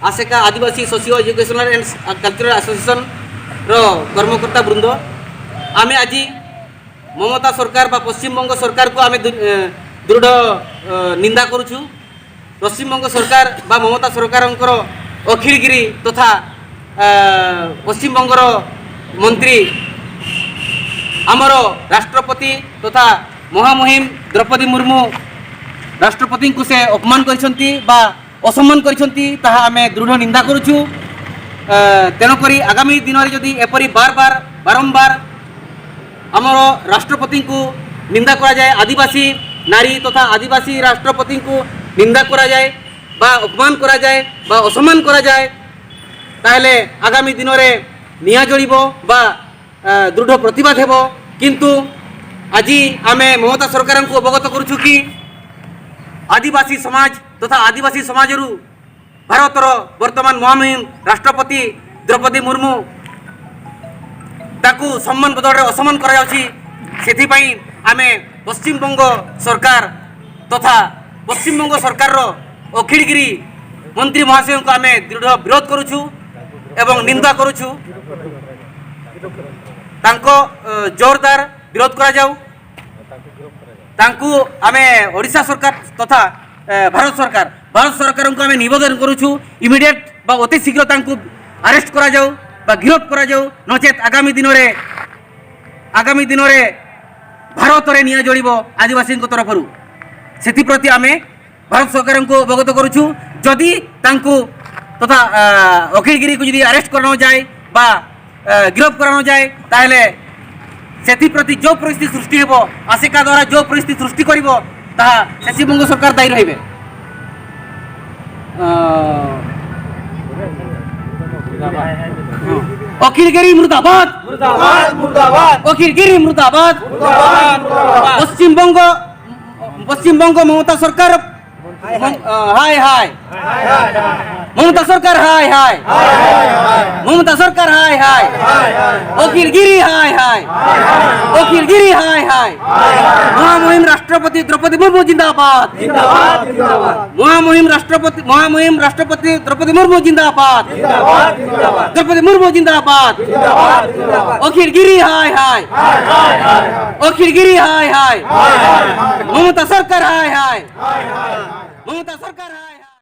ASECA ଆଦିବାସୀ socio educational and cultural ଆସୋସିଏସନର କର୍ମକର୍ତ୍ତା ବୃନ୍ଦ, ଆମେ ଆଜି ମମତା ସରକାର ବା ପଶ୍ଚିମବଙ୍ଗ ସରକାରକୁ ଆମେ ଦୃଢ଼ ନିନ୍ଦା କରୁଛୁ। ପଶ୍ଚିମବଙ୍ଗ ସରକାର ବା ମମତା ସରକାରଙ୍କର ଅଖିଳଗିରି ତଥା ପଶ୍ଚିମବଙ୍ଗର ମନ୍ତ୍ରୀ ଆମର ରାଷ୍ଟ୍ରପତି ତଥା ମହାମହିମ ଦ୍ରୌପଦୀ ମୁର୍ମୁ ରାଷ୍ଟ୍ରପତିଙ୍କୁ ସେ ଅପମାନ କରିଛନ୍ତି ବା ଅସମ୍ମାନ କରିଛନ୍ତି, ତାହା ଆମେ ଦୃଢ଼ ନିନ୍ଦା କରୁଛୁ। ତେଣୁକରି ଆଗାମୀ ଦିନରେ ଯଦି ଏପରି ବାର ବାର ବାରମ୍ବାର ଆମର ରାଷ୍ଟ୍ରପତିଙ୍କୁ ନିନ୍ଦା କରାଯାଏ, ଆଦିବାସୀ ନାରୀ ତଥା ଆଦିବାସୀ ରାଷ୍ଟ୍ରପତିଙ୍କୁ ନିନ୍ଦା କରାଯାଏ ବା ଅପମାନ କରାଯାଏ ବା ଅସମ୍ମାନ କରାଯାଏ, ତାହେଲେ ଆଗାମୀ ଦିନରେ ନିଆଁ ଜଳିବ ବା ଦୃଢ଼ ପ୍ରତିବାଦ ହେବ। କିନ୍ତୁ ଆଜି ଆମେ ମମତା ସରକାରଙ୍କୁ ଅବଗତ କରୁଛୁ କି ଆଦିବାସୀ ସମାଜ ତଥା ଆଦିବାସୀ ସମାଜରୁ ଭାରତର ବର୍ତ୍ତମାନ ମହାମହିମ ରାଷ୍ଟ୍ରପତି ଦ୍ରୌପଦୀ ମୁର୍ମୁ, ତାକୁ ସମ୍ମାନ ବଦଳରେ ଅସମ୍ମାନ କରାଯାଉଛି। ସେଥିପାଇଁ ଆମେ ପଶ୍ଚିମବଙ୍ଗ ସରକାର ତଥା ପଶ୍ଚିମବଙ୍ଗ ସରକାରର ଅଖିଳଗିରି ମନ୍ତ୍ରୀ ମହାଶୟଙ୍କୁ ଆମେ ଦୃଢ଼ ବିରୋଧ କରୁଛୁ ଏବଂ ନିନ୍ଦା କରୁଛୁ। ତାଙ୍କ ଜୋରଦାର ବିରୋଧ କରାଯାଉ। ତାଙ୍କୁ ଆମେ ଓଡ଼ିଶା ସରକାର ତଥା ଭାରତ ସରକାରଙ୍କୁ ଆମେ ନିବେଦନ କରୁଛୁ, ଇମିଡ଼ିଏଟ୍ ବା ଅତି ଶୀଘ୍ର ତାଙ୍କୁ ଆରେଷ୍ଟ କରାଯାଉ ବା ଗିରଫ କରାଯାଉ। ନଚେତ୍ ଆଗାମୀ ଦିନରେ ଭାରତରେ ନିଆଁ ଜଳିବ ଆଦିବାସୀଙ୍କ ତରଫରୁ। ସେଥିପ୍ରତି ଆମେ ଭାରତ ସରକାରଙ୍କୁ ଅବଗତ କରୁଛୁ। ଯଦି ତାଙ୍କୁ ତଥା ଅଖିଳଗିରିକୁ ଯଦି ଆରେଷ୍ଟ କରାନଯାଏ ବା ଗିରଫ କରାନଯାଏ, ତାହେଲେ ସେଥିପ୍ରତି ଯେଉଁ ପରିସ୍ଥିତି ସୃଷ୍ଟି ହେବ, ଆସିକା ଦ୍ୱାରା ଯେଉଁ ପରିସ୍ଥିତି ସୃଷ୍ଟି କରିବ, ତାହା ପଶ୍ଚିମବଙ୍ଗ ସରକାର ଦାୟୀ ରହିବେ। ଅଖିଳଗିରି ମୁର୍ଦାବାଦ! ମୁର୍ଦାବାଦ, ମୁର୍ଦାବାଦ! ଅଖିଳଗିରି ମୁର୍ଦାବାଦ! ମୁର୍ଦାବାଦ, ମୁର୍ଦାବାଦ! ପଶ୍ଚିମବଙ୍ଗ ମମତା ସରକାର ହାୟ ହାୟ! ମମତା ସରକାର ହାୟ ହାୟ! ମମତା ସରକାର ହାୟ ହାୟ! ଅଖିଳଗିରି ହାୟ ହାୟ! ଅଖିଳଗିରି ହାୟ ହାୟ! ମହାମହିମ ରାଷ୍ଟ୍ରପତି ଦ୍ରୌପଦୀ ମୁର୍ମୁ ଜିନ୍ଦାବାଦ! ଜିନ୍ଦାବାଦ, ଜିନ୍ଦାବାଦ! ମହାମହିମ ରାଷ୍ଟ୍ରପତି ଦ୍ରୌପଦୀ ମୁର୍ମୁ ଜିନ୍ଦାବାଦ! ଜିନ୍ଦାବାଦ, ଜିନ୍ଦାବାଦ! ଦ୍ରୌପଦୀ ମୁର୍ମୁ ଜିନ୍ଦାବାଦ! ଜିନ୍ଦାବାଦ, ଜିନ୍ଦାବାଦ! ଅଖିଳଗିରି ହାୟ ହାୟ! ଅଖିଳଗିରି ହାୟ ହାୟ! ମମତା ସରକାର ହାୟ ହାୟ! ମମତା ସରକାର ହାୟ।